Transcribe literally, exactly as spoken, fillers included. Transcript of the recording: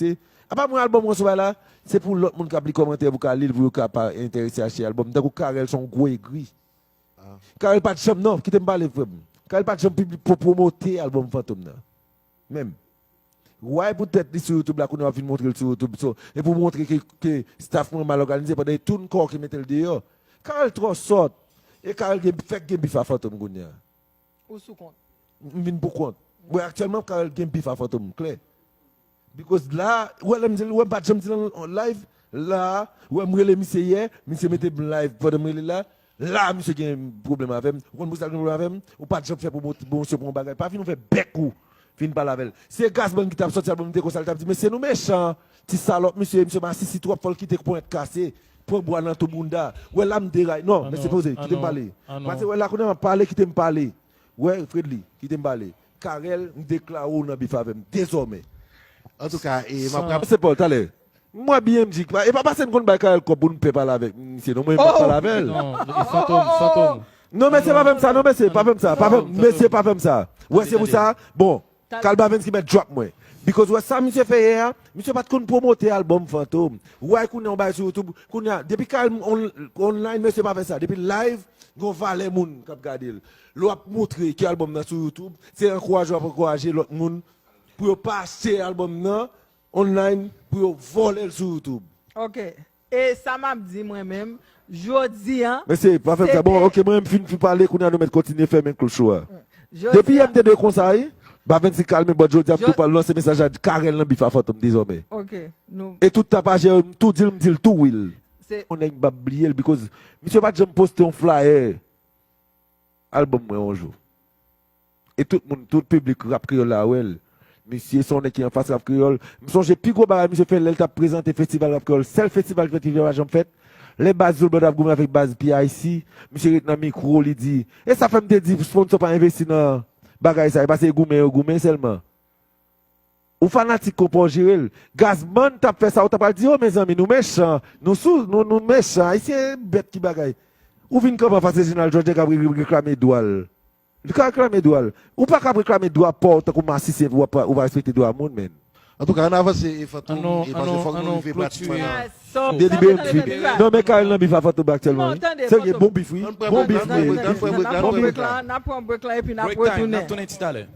Te, apa mwen albòm mwen sou bay la, se pou lòt moun k ap li kòmantè pou ka li l, pou yo ka pa enterese achte albòm. Tankou Carel se yon gwo egri. Carel pa t janm, non, kite m pale, frè m. Carel pa t janm pibli-, pwo-, pwomote albòm Fantom nan. Menm. Why poutèt li sou YouTube la, kounye a w ap vin montre l sou YouTube, so, e pou montre ke, ke staff mwen mal òganize pandan e tou n kò ki mete l deyò. Carel twò sòt. E Carel gen, fèk gen bif a Fantom kounye a. Ou sou kont. M vin pou kont. Bon, aktyèlman, Carel gen bif a Fantom, klè. Because la, ou wè lè m di l, ou wè m pa t janm di l an live, la, ou wè m rele misye yè, misye mete m live pandan m rele la, la, misye gen pwoblèm avè m. Ou konn pou sa l gen pwoblèm avè m? Ou pa t janm fè pwomosyon pou yon bagay. Pa vin ouvè bèk ou, vin pale avè l. Se Gazman ki t ap sòti albòm, li te konsa, li t ap di, mesye, nou mechan, ti salòp, misye, misye masisi twòp, fò l kite ponyèt kase, pran bwa nan tou bounda. Wè la m deray. Non, mesye, poze, kite m pale. Pase wè la kounye a m ap pale, kite m pale. Wè, Fredly, kite m pale. Carel, m deklare w nan bif avè m, dezòmè. Antouka, e m ap rap. Se Paul, talè. M wè B M G, e pa pase n konn bay Carel kòb pou n pè pale avèk misye, non, mwen, m p ap pale avè l. Non, e Fantom, Fantom. Non, mesye, pa fè m sa, non, mesye, pa fè m sa, pa fè m, mesye, pa fè m sa. Wè, se pou sa, bon, Carel Bavens ki mèt drop mwen. Because wè sa misye fè yè a, misye pa t konn pwomote albòm Fantom. Wè, kounye a w bay sou YouTube, kounye a, depi Carel on-, online, mesye pa fè sa. Depi live, gon valè moun k ap gade l. Lè w ap montre ki albòm nan sou YouTube, se ankouraje w ap ankouraje lòt moun pou yo pa achte albòm nan online, pou yo vòlè l sou YouTube. Ok. E sa m ap di mwen menm, jodi a. Mesye, pa fè m sa. Bon, ok, mwen m fin, fin pale, kounye a nou mèt kontinye fèmen klouch ou a. Depi yè m te dwe konsa, wi. Bavens kalme bòt, jodi a m tou pral lanse mesaj la, Carel nan bif a Fantom dezòmè. Ok. E tout tapajè, m tou di l, m di l tou, wi. Yon nèg m p ap bliye l, because misye pa t janm poste yon flyer albòm mwen yon jou. E tout moun, tout piblik rap kreyòl la wè l. Misye se yon nèg ki anfas rap kreyòl. M sonje pi gwo bagay misye fè lè l t ap prezante festival rap kreyòl. Sèl festival festival pa janm fèt. Lè baz Zulu Band ap goumen avèk baz P I C, misye ret nan mikwo, li di, e sa fè m te di sponsò pa envesti nan bagay sa, e pase e goumen yo goumen sèlman. Ou fanatik konpa w jere l. Gazman t ap fè sa, ou ta pral di, o mezanmi, nou mechan, nou sou, nou, nou mechan, Ayisyen bèt ki bagay. Ou vin kanpe anfas Reginald Georges k ap re-, re-, reklame dwa l. Li ka reklame dwa l. Ou pa ka ap reklame dwa pa w tankou masisi epi w ap, ou pa respekte dwa moun, menn. Antouka, ann avanse, e Fantom, e paske fòk nou rive pratikman nan. Delibe m fin. Non, men Carel nan bif a Fantom aktyèlman, wi. Serye, bon bif, wi. Bon bif, wi. N ap pran break la, n ap pran break la, epi n ap retounen. N ap tounen ti talè.